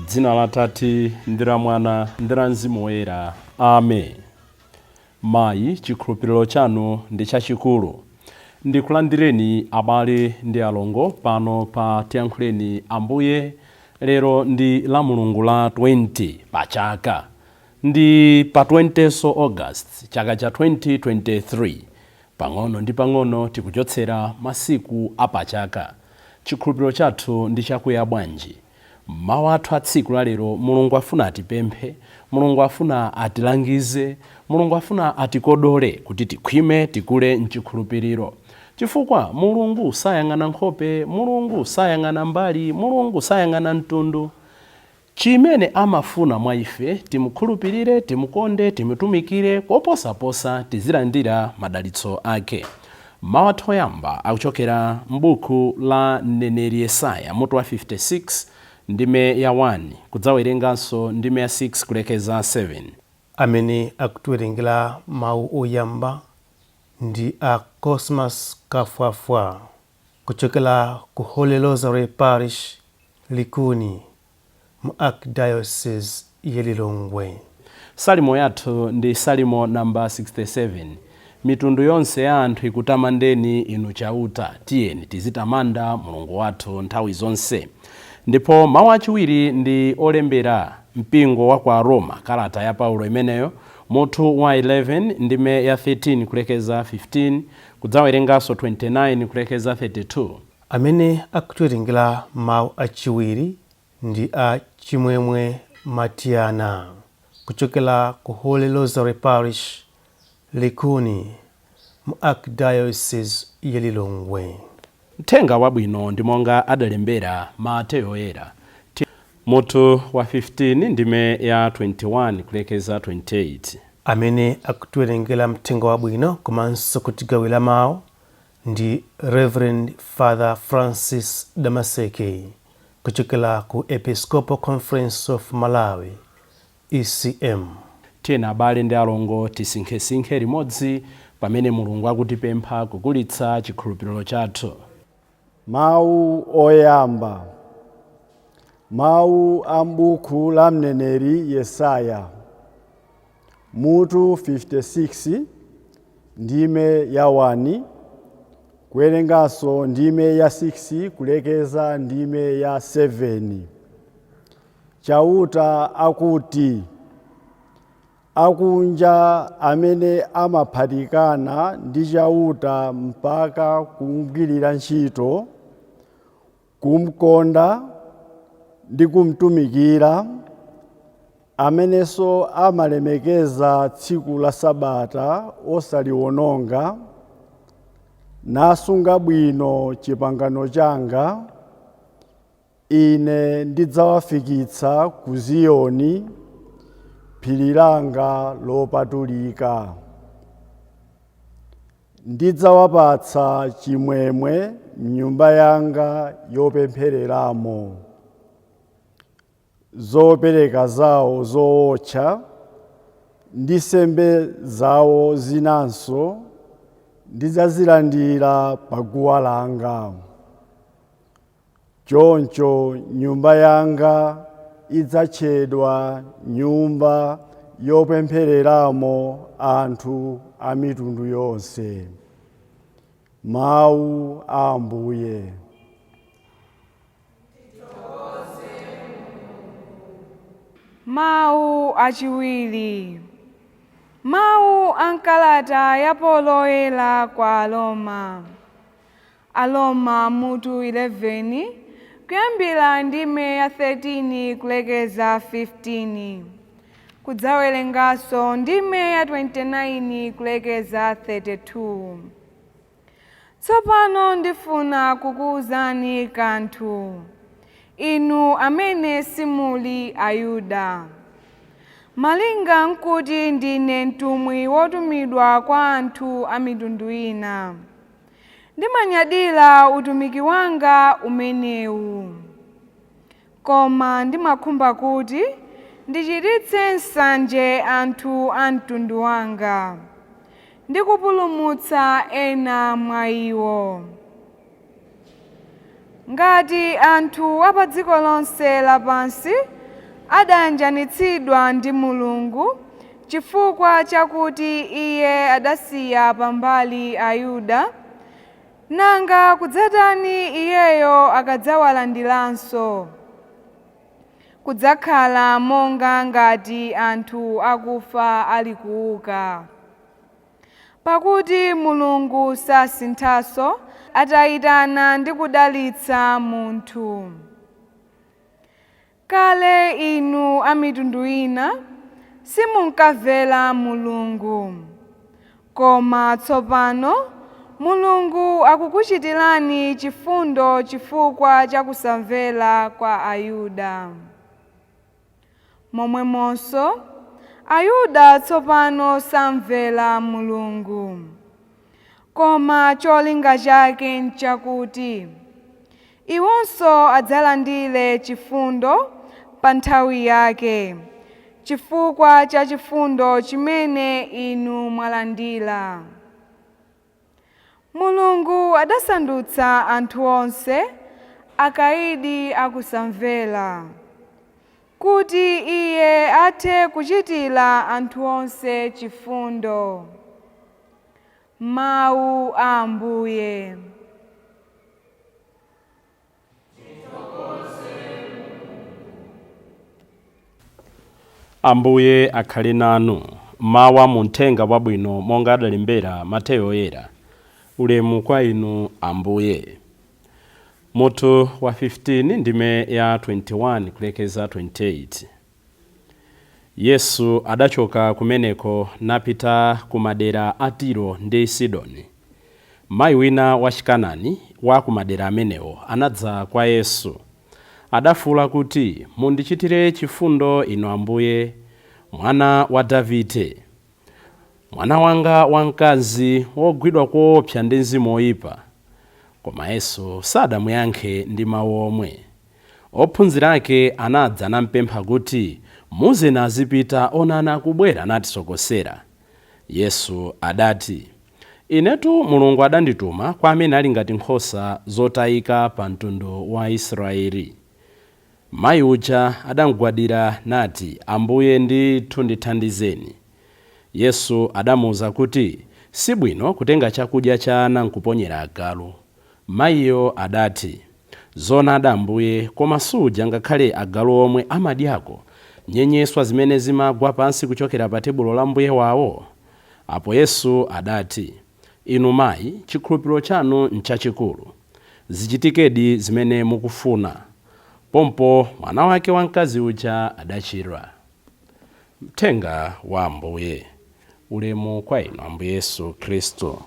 Dzina la Tate ndi la Mwana ndi la Mzimu Woyera, amen. Mayi, chikhulupiriro chanu ndi chachikulu. Ndikulandireni abale ndi alongo pano pa Tiyankhuleni Ambuye. Lero ndi la Mulungu la 20 pa chaka, ndi pa 20 so August chaka cha 2023. Pang'ono ndi pang'ono tikuchotsera masiku apachaka. Chikhulupiriro chathu ndi chakuya bwanji? Mawu athu a tsiku la lero, Mulungu afuna atipemphe, Mulungu afuna atilangize, Mulungu afuna atikodole kuti tikhwime, tikule mchikhulupiriro, chifukwa Mulungu sayang'ana nkhope, Mulungu sayang'ana mbali, Mulungu sayang'ana mtundu. Chimene amafuna mwa ife, timukhulupirire, timukonde, timutumikire, koposaposa tizilandira madalitso ake. Mawu athu oyamba akuchokera m'buku la mneneri Yesaya, mutu wa 56, ndime ya 1, kudzawerenganso ndime ya 6 kulekeza 7. Amene akutiwerengera mawu oyamba ndi a Cosmas Kafwafwa kuchokera ku Holy Rosary Parish, Likuni, mu Archdiocese ya Lilongwe. Salimo yathu ndi Salimo namba 67. Mitundu yonse ya anthu ikutamandeni inu Chauta. Tiyeni tizitamanda Mulungu wathu nthawi zonse. Ndipo mawu achiwiri ndi olembera mpingo wa kwa Roma, kalata ya Paulo imeneyo, mutu wa 11, ndime ya 13 kulekeza 15, kudzawerenganso 29 kulekeza 32. Amene akutiwerengera mawu achiwiri ndi a Chimwemwe Matiana kuchokera ku Holy Rosary Parish, Likuni, mu Archdiocese ya Lilongwe. Mthenga wabwino ndi monga adalembera Mateyo Oyera, mutu wa 15, ndime ya 21 kulekeza 28. Amene akutiwerengera mthenga wabwino komanso kutigawira mawu ndi Reverend Father Francis Damaseke kuchokera ku Episcopal Conference of Malawi, ECM. Tiyeni abale ndi alongo tisinkhesinkhe limodzi pamene Mulungu akutipempha kukulitsa chikhulupiriro chathu. Mawu oyamba. Mawu a m'buku la mneneri Yesaya, mutu 56, ndime ya 1, kuwerenganso ndime ya 6 kulekeza ndime ya 7. Chauta akuti, akunja amene amaphatikana ndi Chauta mpaka kumgwirira ntchito, kumkonda ndi kumtumikira, amenenso amalemekeza tsiku la Sabata osaliwononga, nasunga bwino chipangano changa, ine ndidzawafikitsa ku Ziyoni, phiri langa lopatulika. Ndidzawapatsa chimwemwe m'nyumba yanga yopemphereramo. Zopereka zawo zootcha ndi nsembe zawo zinanso ndidzazilandira pa guwa langa. Choncho nyumba yanga idzatchedwa nyumba yopemphereramo anthu a mitundu yonse. Mawu a Ambuye. Mawu achiwiri. Mawu a m'kalata ya Paulo Woyera kwa Aroma. Aroma mutu 11, kuyambira ndime ya 13 kulekeza 15. Kudzawerenganso ndime ya 29 kulekeza 32. Tsopano ndifuna kukuwuzani kanthu, inu amene simuli Ayuda. Malinga nkuti ndine mtumwi wotumidwa kwa anthu a mitundu ina, ndimanyadira utumiki wanga umenewu. Koma ndimakhumba kuti Ndichititse nsanje anthu a mtundu wanga ndi kupulumutsa ena mwa iwo. Ngati anthu a pa dziko lonse lapansi adayanjanitsidwa ndi Mulungu chifukwa chakuti Iye adasiya pambali Ayuda, nanga kudzatani Iyeyo akadzawalandiranso? Kudzakhala monga ngati anthu akufa ali kuuka. Pakuti Mulungu sasinthanso atayitana ndi kudalitsa munthu. Kale inu a mitundu ina simunkamvera Mulungu, koma tsopano Mulungu akukuchitirani chifundo chifukwa cha kusamvera kwa Ayuda. Momwemonso Ayuda tsopano samvera Mulungu, koma cholinga chake nchakuti iwonso adzalandire chifundo pa nthawi yake, chifukwa cha chifundo chimene inu mwalandira. Mulungu adasandutsa anthu onse akaidi akusamvera, kuti Iye athe kuchitira anthu onse chifundo. Mawu a Ambuye. Ambuye akhale nanu. Mawa mu mthenga wabwino monga adalembera Mateyo Oyera. Ulemu kwa inu Ambuye. Mutu wa 15 ndime ya 21 kulekeza 28. Yesu adachoka kumeneko napita ku madera a Tiro ndi Sidoni. Mayi wina wa Chikanani wa ku madera amenewo anadza kwa Yesu. Adafuwula kuti, mundichitire chifundo inu Ambuye, mwana wa Davide. Mwana wanga wamkazi wogwidwa koopsa ndi mzimu woyipa. Koma Yesu sadamuyankhe ndi mawu omwe. Ophunzira ake anadza nampempha kuti, muuzeni azipita, onani akubwera natisokosera. Yesu adati, inetu Mulungu adandituma kwa amene ali ngati nkhosa zotayika pa mtundu wa Israeli. Mayi uja adamugwadira nati, Ambuye ndithu ndithandizeni. Yesu adamuwuza kuti, sibwino kutenga chakudya cha ana nkuponyera agalu. Mayiyo adati, zoonadi Ambuye, koma suja ngakhale agalu omwe amadyako nyenyeswa zimene zimagwa pansi kuchokera pa tebulo la mbuye wawo. Apo Yesu adati, inu mayi, chikhulupiriro chanu nchachikulu, zichitikedi zimene mukufuna. Pompo mwana wake wamkazi uja adachira. Mthenga wa Ambuye. Ulemu kwa inu Ambuye Yesu Khristu.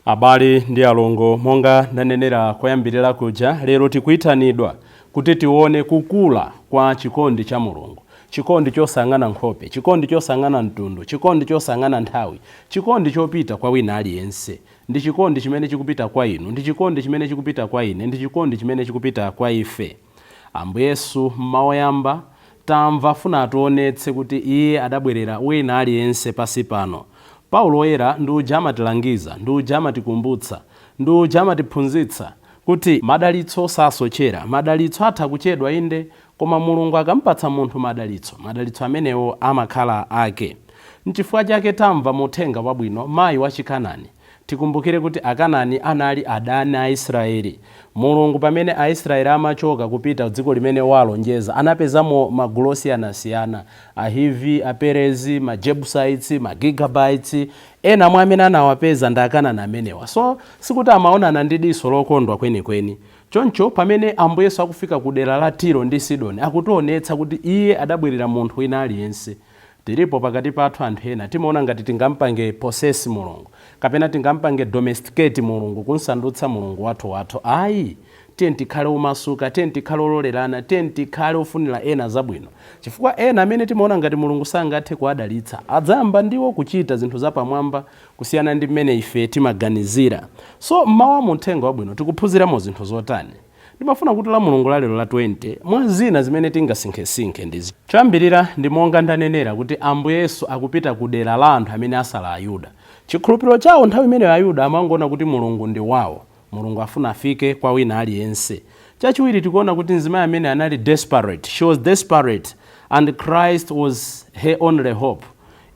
Abale ndi alongo, monga ndanenera koyambirira kuja, lero tikuyitanidwa kuti tione kukula kwa chikondi cha Mulungu. Chikondi chosang'ana nkhope, chikondi chosang'ana mtundu, chikondi chosang'ana nthawi, chikondi chopita kwa wina aliyense. Ndi chikondi chimene chikupita kwa inu, ndi chikondi chimene chikupita kwa ine, ndi chikondi chimene chikupita kwa ife. Ambuye Yesu mmawu oyamba tamva afuna ationetse kuti iye adabwerera wina aliyense pasi pano. Paulo Woyera ndi uja amatilangiza, ndi uja amatikumbutsa, ndi uja amatiphunzitsa kuti madalitso sasochera, madalitso atha kuchedwa inde, koma Mulungu akampatsa munthu madalitso, madalitso amenewo amakhala ake. Nchifukwa chake tamva mu uthenga wabwino mayi wa Chikanani. Tikumbukire kuti Akanani anali adani a Israeli. Mulungu pamene Aisraeli amachoka kupita dziko limene walonjeza, anapezamo magulu osiyanasiyana, Ahivi, Aperezi, Majebusites, Magigabites, ena mwa amene anawapeza ndi Akanani amenewa. So sikuti amaonana ndi diso lokondwa kwenikweni. Choncho pamene Ambuye Yesu akufika ku dera la Tiro ndi Sidoni, akutionetsa kuti iye adabwerera munthu wina aliyense. Tilipo pakati pathu anthu ena timaona ngati tingampange possess Mulungu, kapena tingampange domesticate Mulungu, kunsandutsa Mulungu wathu wathu. Ayi, tiye tikhale omasuka, tiye tikhale ololerana, tiye tikhale ofunira ena zabwino. Chifukwa ena amene timaona ngati Mulungu sangathe kuwadalitsa, adzayamba ndiwo kuchita zinthu zapamwamba kusiyana ndi mmene ife timaganizira. So mmawa mu uthenga wabwino tikuphunziramo zinthu zotani? Ndimafuna kuti la Mulungu lalero la 20, mwa zina zimene tingasinkhesinkhe ndizi: choyambirira, ndi monga ndanenera kuti Ambuye Yesu akupita ku dera la anthu amene asala Ayuda. Chikhulupiriro chawo nthawi imeneyo, Ayuda amangoona kuti Mulungu ndi wawo. Mulungu afuna afike kwa wina aliyense. Chachiwiri, tikuona kuti mzimayi amene anali desperate. She was desperate and Christ was her only hope.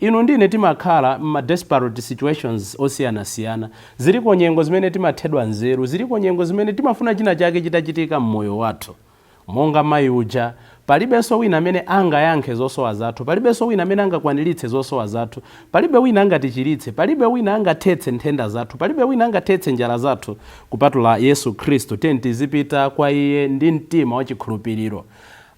Inu ndine timakhala mma desperate situations osiyanasiyana. Ziliko nyengo zimene timathedwa nzeru, ziliko nyengo zimene timafuna china chake chitachitika mmoyo wathu. Monga mayi uja, palibenso wina amene angayankhe zosowa zathu, palibenso wina amene angakwaniritse zosowa zathu, palibe wina angatichiritse, palibe wina angathetse nthenda zathu, palibe wina angathetse njala zathu kupatula Yesu Khristu. Tiye tizipita kwa iye ndi mtima wachikhulupiriro.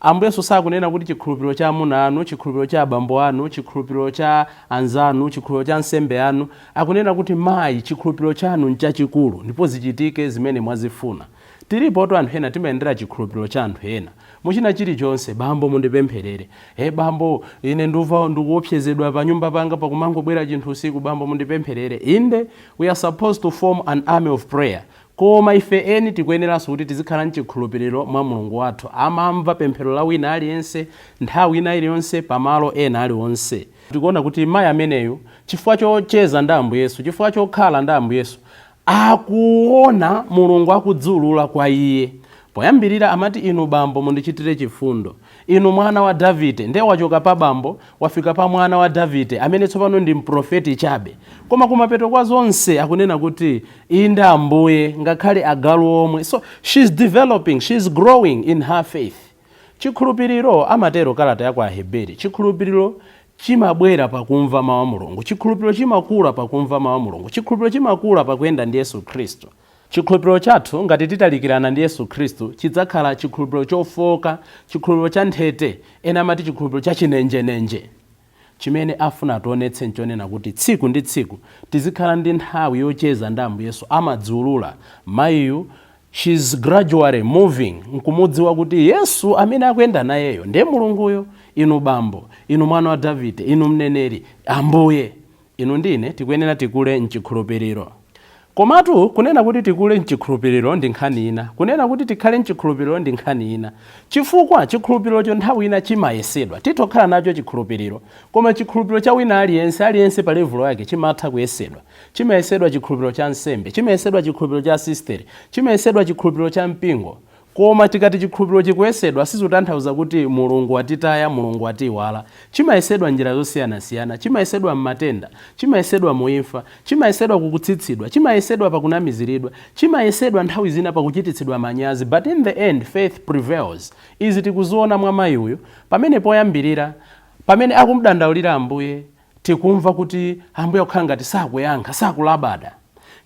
Ambuye Yesu sakunena kuti chikhulupiriro cha amuna anu, chikhulupiriro cha abambo anu, chikhulupiriro cha anzanu, chikhulupiriro cha ansembe anu. Akunena kuti, mayi, chikhulupiriro chanu nchachikulu ndipo zichitike zimene mwazifuna. Tilipotu anthu ena timayendera chikhulupiriro cha anthu ena muchina chilichonse. "Bambo, mundipempherere. E bambo, ine nduva ndikuopsezedwa pa nyumba panga, pakumangobwera chinthu usiku. Bambo, mundipempherere." Inde, we are supposed to form an army of prayer, koma ife eni tikuyeneranso kuti tizikhala mchikhulupiriro mwa Mulungu wathu. Amamva pemphero la wina aliyense, nthawi ina iliyonse, pamalo ena aliwonse. Tikuona kuti mayi ameneyu, chifukwa chocheza ndi Ambuye Yesu, chifukwa chokhala ndi Ambuye Yesu, akuona Mulungu akudziulula kwa iye. Poyambirira amati, "Inu bambo, mundichitire chifundo, inu mwana wa Davide." Ndiye wachoka pa bambo, wafika pa mwana wa Davide amene tsopano ndi mprofeti chabe. Koma kumapeto kwa zonse akunena kuti, "Inde Ambuye, ngakhale agalu omwe." So she's developing, she's growing in her faith. Chikhulupiriro, amatero kalata ya kwa Aheberi, chikhulupiriro chimabwera pakumva mawu a Mulungu. Chikhulupiriro chimakula pakumva mawu a Mulungu. Chikhulupiriro chimakula pakuyenda ndi Yesu Khristu. Chikhulupiriro chathu, ngati titalikirana ndi Yesu Khristu, chidzakhala chikhulupiriro chofoka, chikhulupiriro cha nthete, ena amati chikhulupiriro cha chinenjenenje. Chimene afuna ationetse nchonena kuti tsiku ndi tsiku tizikhala ndi nthawi yocheza ndi Ambuye Yesu. Amadziulula. Mayiyu, she's gradually moving nkumudziwa kuti Yesu amene akuyenda nayeyo ndiye Mulunguyo. "Inu bambo, inu mwana wa Davide, inu mneneri, Ambuye." Inu ndine tikuyenera tikule mchikhulupiriro. Komatu kunena kuti tikule mchikhulupiriro ndi nkhani ina, kunena kuti tikhale mchikhulupiriro ndi nkhani ina, chifukwa chikhulupirirocho nthawi ina chimayesedwa. Titokhala nacho chikhulupiriro, koma chikhulupiriro cha wina aliyense, aliyense pa level yake, chimatha kuyesedwa. Chimayesedwa chikhulupiriro cha nsembe, chimayesedwa chikhulupiriro cha sisteri, chimayesedwa chikhulupiriro cha mpingo. Koma tikati chikhulupiriro chikuyesedwa, sizikutanthauza kuti Mulungu watitaya, Mulungu watiwala. Chimayesedwa njira zosiyanasiyana. Chimayesedwa mmatenda, chimayesedwa muimfa, chimayesedwa kukutsitsidwa, chimayesedwa pakunamiziridwa, chimayesedwa nthawi zina pakuchititsidwa manyazi, but in the end faith prevails. Izi tikuziona mwa mayi uyu pamene poyambirira, pamene akumudandaulira Ambuye, tikumva kuti Ambuye akukhala ngati sakuyankha, sakulabada.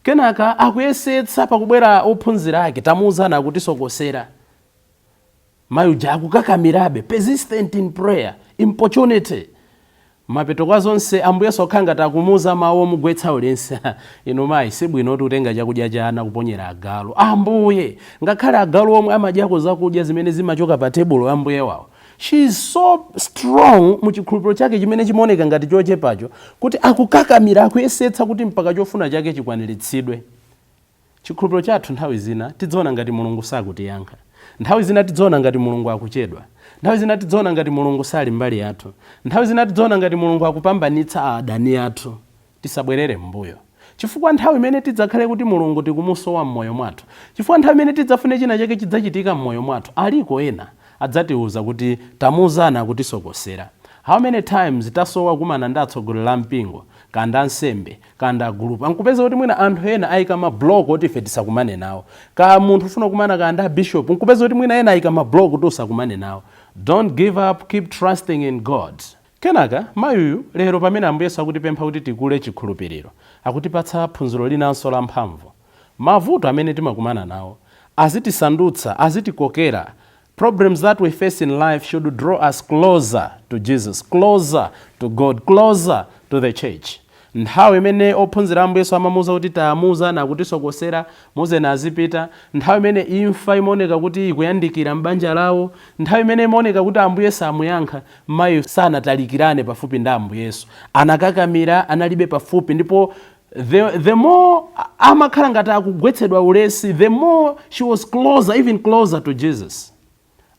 Kenaka akuyesetsa, pakubwera ophunzira ake, "Tamuuzana, akutisokosera." Mayi uja akukakamirabe, persistent in prayer, importunity. Mapeto kwa zonse Ambuye sokhala ngati akumuuza mawu omugwetsa ulense: "Inu mayi, sibwino kuti utenga chakudya cha ana kuponyera agalu." "Ambuye, ngakhale agalu omwe amadyako zakudya zimene zimachoka pa tebulo ya mbuye wawo." She is so strong mu chikhulupiriro chake chimene chimaoneka ngati chochepacho, kuti akukakamira, akuyesetsa kuti mpaka chofuna chake chikwaniritsidwe. Chikhulupiriro chathu, nthawi zina tidziona ngati Mulungu sakutiyankha, nthawi zina tidziona ngati Mulungu akuchedwa, nthawi zina tidziona ngati Mulungu sali mbali yathu, nthawi zina tidziona ngati Mulungu akupambanitsa adani athu. Tisabwerere m'mbuyo, chifukwa nthawi imene tidzakhale kuti Mulungu tikumusowa m'moyo mwathu, chifukwa nthawi imene tidzafune china chake chidzachitika m'moyo mwathu, aliko ena adzatiuza kuti, "Tamuuzana, akutisokosera." How many times tasowa kumana ndi atsogoleri a mpingo, kanda ansembe, kanda agulupu, ankupeza kuti mwina anthu ena ayika ma block oti ife tisakumane nawo? Ka munthu ufuna kumana kanda a bishop, nkupeza kuti mwina ena ayika ma block kuti usakumane nawo. Don't give up, keep trusting in God. Kenaka mayuyu lero, pamene Ambuye Yesu akutipempha kuti tikule chikhulupiriro, akutipatsa phunziro linanso la mphamvu. Mavuto amene timakumana nawo azitisandutsa, azitikokera. Problems that we face in life should draw us closer to Jesus, closer to God, closer to the church. Nthawi imene ophunzira Ambuye Yesu amamuuza kuti, "Tamuuza, nakutisokosera, muzeni azipita," nthawi imene imfa imaoneka kuti ikuyandikira m'banja lawo, nthawi imene imaoneka kuti Ambuye samuyankha, mayi sanatalikirane pafupi ndi Ambuye Yesu. Anakakamira, analibe pafupi, ndipo The more amakhala ngati akugwetsedwa ulesi, the more she was closer, even closer to Jesus.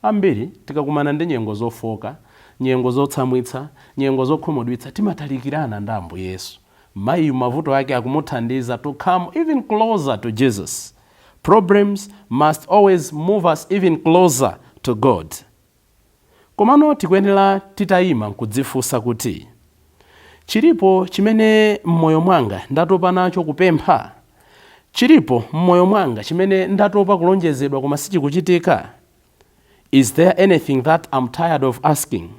Ambiri tikakumana ndi nyengo zofoka, nyengo zotsamwitsa, nyengo zokhumudwitsa, timatalikirana ndi Ambuye Yesu. Mayiyu mavuto ake akumuthandiza to come even closer to Jesus. Problems must always move us even closer to God. Komano tikuyenera titayima nkudzifunsa kuti, chilipo chimene m'moyo mwanga ndatopa nacho kupempha? Chilipo m'moyo mwanga chimene ndatopa kulonjezedwa koma sichikuchitika? Is there anything that I'm tired of asking?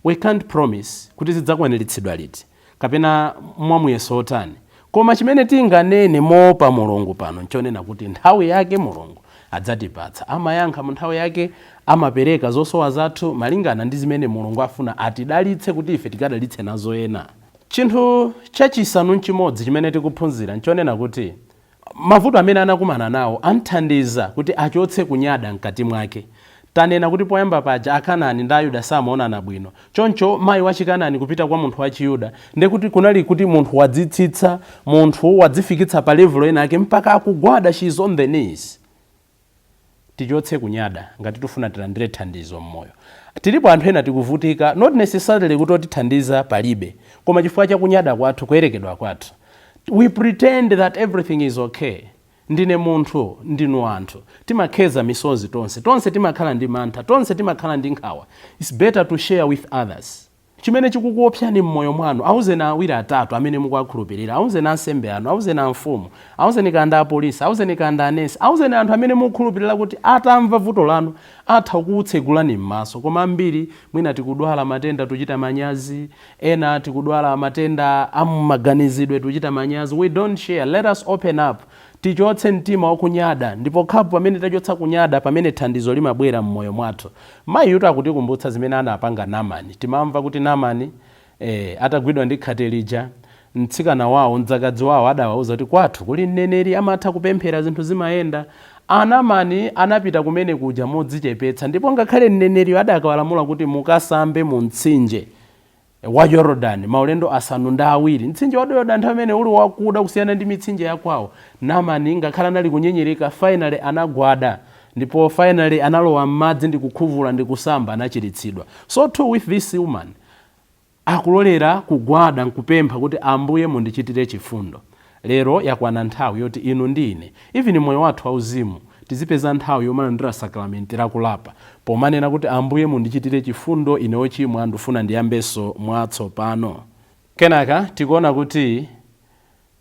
We can't promise kuti zidzakwaniritsidwa liti kapena mwamuyeso otani, koma chimene tinganene moopa Mulungu pano nchonena kuti nthawi yake Mulungu adzatipatsa. Amayankha mu nthawi yake, amapereka zosowa zathu malingana ndi zimene Mulungu afuna atidalitse kuti ife tikadalitse nazo ena. Chinthu chachisanu nchimodzi chimene tikuphunzira nchonena kuti mavuto amene anakumana nawo amthandiza kuti achotse kunyada mkati mwake. Tanena kuti poyamba paja Akanani ndi Ayuda samaonana bwino. Choncho mayi wachikanani kupita kwa munthu wachiyuda, ndekuti kunali kuti munthu wadzitsitsa, munthu wadzifikitsa pa level ena ake mpaka akugwada, she is on the knees. Tichotse kunyada ngati tifuna tilandire thandizo mmoyo. Tilipo anthu ena tikuvutika, not necessarily kuti otithandiza palibe, koma chifukwa cha kunyada kwathu, kuyerekedwa kwathu, we pretend that everything is okay. Ndine munthu, ndinu anthu, timakheza misozi tonse, tonse timakhala ndi mantha, tonse timakhala ndi nkhawa. It's better to share with others. Chimene chikukuopsani mmoyo mwanu, auzeni awiri atatu amene mukuwakhulupirira, auzeni ansembe anu, auzeni amfumu, auzeni kanda apolisi, auzeni kanda anesi, auzeni anthu amene mukukhulupirira kuti atamva vuto lanu atha kukutsegulani m'maso. Koma ambiri mwina tikudwala matenda tuchita manyazi, ena tikudwala matenda ammaganizidwe tuchita manyazi. We don't share. Let us open up, tichotse mtima wakunyada, ndipo khapu pamene tachotsa kunyada, pamene thandizo limabwera m'moyo mwathu. Mayi yuti akutikumbutsa zimene anapanga Namani. Timamva kuti Namani atagwidwa ndi khate lija, mtsikana wawo, mdzakazi wawo adawauza kuti kwathu kuli mneneri amatha kupemphera zinthu zimayenda. Anamani anapita kumene kuja modzichepetsa, ndipo ngakhale mneneriyo adakawalamula kuti mukasambe mu mtsinje wa Yorodani maulendo 7. Mtsinje wa Yorodani nthawi imene uli wakuda kusiyana ndi mitsinje yakwawo. Namani ngakhale anali kunyinyirika, finally anagwada, ndipo finally analowa m'madzi ndi kukhuvula ndi kusamba, anachiritsidwa. So too with this woman, akulolera kugwada nkupempha kuti Ambuye mundichitire chifundo. Lero yakwana nthawi yoti inu ndi ine, even moyo wathu wauzimu, tizipeza nthawi yomalandira sakramenti lakulapa, pomanena kuti Ambuye mundichitire chifundo ine wochimwa, ndifuna ndiyambenso mwatsopano. Kenaka tikuona kuti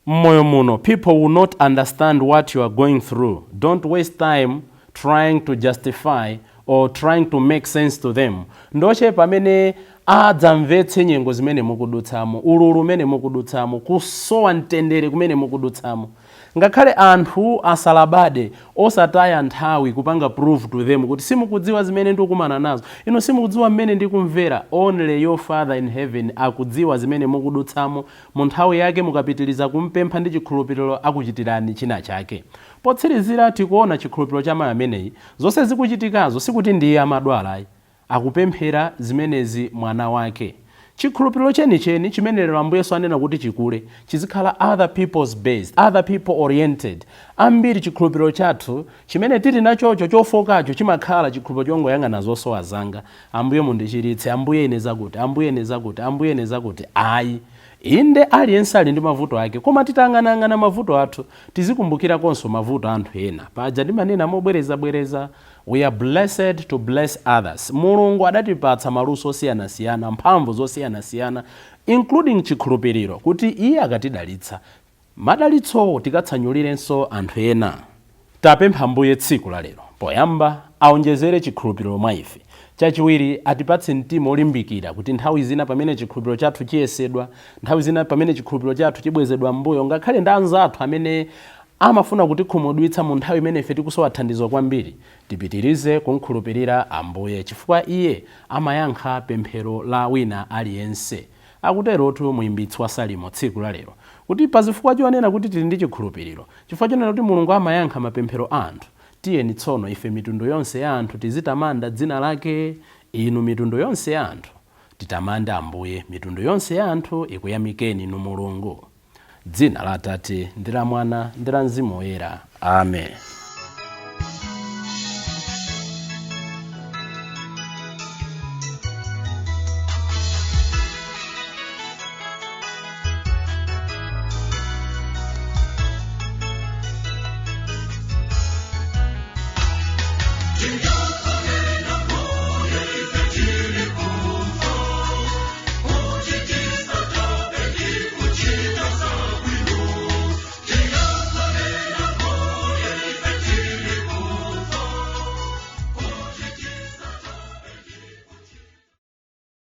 mmoyo muno people will not understand what you are going through. Don't waste time trying to justify or trying to make sense to them. Ndochepa amene adzamvetse nyengo zimene mukudutsamo, ululu umene mukudutsamo, kusowa mtendere kumene mukudutsamo. Ngakhale anthu asalabade, osataya nthawi kupanga prove to them kuti simukudziwa zimene ndikukumana nazo, inu simukudziwa mmene ndikumvera. Only your Father in heaven akudziwa zimene mukudutsamo. Mu nthawi yake, mukapitiriza kumpempha ndi chikhulupiriro, akuchitirani china chake. Potsirizira tikuona chikhulupiriro cha mayi ameneyi. Zonse zikuchitikazo sikuti ndiye amadwala ayi, akupemphera zimenezi mwana wake. Chikhulupiriro chenicheni chimene lero Ambuye Yesu anena kuti chikule, chizikhala other people's based, other people oriented. Ambiri chikhulupiriro chathu chimene tili nachocho chofokacho chimakhala chikhulupiriro chongoyang'ana zosowa zanga. Ambuye mundichiritse, Ambuye ine zakuti, Ambuye ine zakuti, Ambuye ine zakuti. Ayi, inde aliyense ali ndi mavuto ake, koma titang'anang'ana mavuto athu, tizikumbukirakonso mavuto anthu ena. Paja ndimanena mobwerezabwereza, we are blessed to bless others. Mulungu adatipatsa maluso osiyanasiyana, mphamvu zosiyanasiyana, including chikhulupiriro, kuti iye akatidalitsa, madalitsowo tikatsanyulirenso anthu ena. Tapempha Ambuye tsiku la lero, poyamba aonjezere chikhulupiriro mwa ife, chachiwiri atipatse mtima olimbikira, kuti nthawi zina pamene chikhulupiriro chathu chiyesedwa, nthawi zina pamene chikhulupiriro chathu chibwezedwa m'mbuyo ngakhale ndi anzathu amene amafuna kutikhumudwitsa mu nthawi imene ife tikusowa thandizo kwambiri, tipitirize kumkhulupirira Ambuye, chifukwa iye amayankha pemphero la wina aliyense. Akuterotu muimbitsi wa Salimo tsiku la lero, kuti pazifukwa chonena kuti tili ndi chikhulupiriro, chifukwa chonena kuti Mulungu amayankha mapemphero a anthu, tiyeni tsono ife mitundu yonse ya anthu tizitamanda dzina lake. Inu mitundu yonse ya anthu, titamande Ambuye, mitundu yonse ya anthu ikuyamikeni inu Mulungu. Dzina la Atate ndi la Mwana ndi la Mzimu Woyera. Amen. Do you